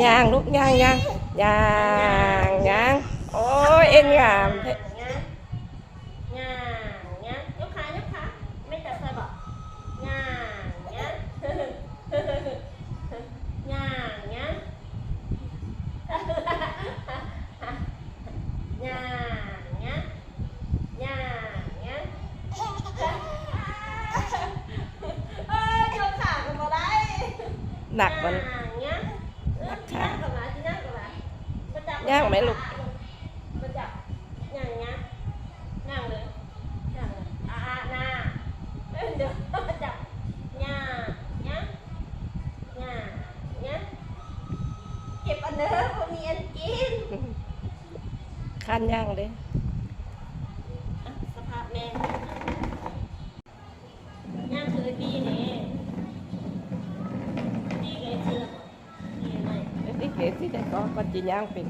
ຍ່າງລູກ ຍ່າງ ຍ່າງ ຍ່າງ ຍ່າງ. ໂອ້ຍ ເອັນງາມແທ້. ຍ່າງ ຍ່າງ ຍົກຂາ ຍົກຂາ. ແມ່ຈັບໃສ່ບໍ? ຍ່າງ ຍ່າງ ຍ່າງ ຍ່າງ ຍ່າງ ຍ່າງ ຍ່າງ ຍ່າງ. ເອີ ຍົກຂາກໍບໍ່ໄດ້. ໜັກມັນ ຍ່າງ ຍ່າງ ໜັກຂາ. ຍ່າງໄໝລູກ? ບໍ່ຈັບ ຍ່າງ ຍ່າງ ຍ່າງເລີຍ ຍ່າງເລີຍ. ອາ ອາ ນາ ເອີ ດຽວ ຈັບ ຍ່າງ ຍ່າງ ຍ່າງ ຍ່າງ. ເກັບອັນເດີ ບໍ່ມີອັນກິນ. ຄານຍ່າງເດ້. ອ່ະ ສະພາບແມ່ ຍ່າງຄືໄອ້ປີ້ເດ້. ໄອ້ປີ້ກໍເຮັດຊື່ລະ ໄອ້ປີ້ກໍເຮັດຊື່ແຕ່ກໍ ກໍຊິຍ່າງເປັນ.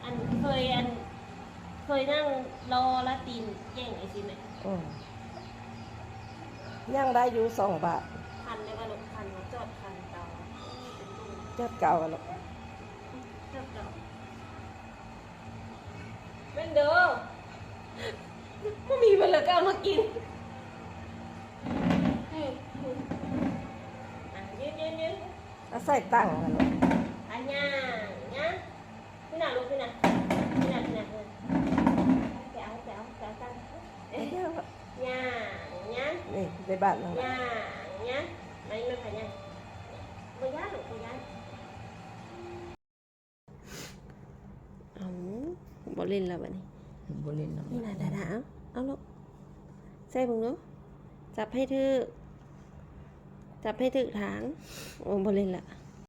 ອັນ ເຄີຍ ອັນ ເຄີຍນັ່ງລໍລະຕີນແກ່ງຈັ່ງຊີ້ແມ່? ອື ຍ່າງໄດ້ຢູ່ສອງບາດ. ຄັນໄດ້ບໍ່ລູກ? ຄັນ ຈອດຄັນເກົ່າ ເອີ ເປັນຕຸ່ມ ຈອດເກົ່າລະ ຈອດເກົ່າ. ເບິ່ງເດີ ບໍ່ມີເພິ່ນລະກໍເອົາມາກິນ. ອືມ ອ່ະ ຢືນ ຢືນ ຢືນ ເອົາໃສ່ຕັ່ງຫັ້ນ. ອ່ະ ຍ່າງ ຍ່າງ ນີ້ນະລູກ ນີ້ນະ ນີ້ນະ ນີ້ນະ. ເອີ ໄປເອົາ ໄປເອົາ ໄປເອົາຕັ່ງ. ຍ່າງ ຍ່າງ ນີ້ໄດ້ບາດໜຶ່ງລະ. ຍ່າງ ຍ່າງ ມານີ້ ມາພາຍ່າງ. ບໍ່ຢ້ານລູກ ບໍ່ຢ້ານ. ເອົາ ບໍ່ຫຼິ້ນແລ້ວບັດນີ້ ບໍ່ຫຼິ້ນແລ້ວ. ນີ້ນະ ດາດາ ເອົາ ເອົາລູກ ໃສ່ເບິ່ງດູ ຈັບໃຫ້ຖືກ ຈັບໃຫ້ຖືກທາງ. ໂອ້ ບໍ່ຫຼິ້ນລະ.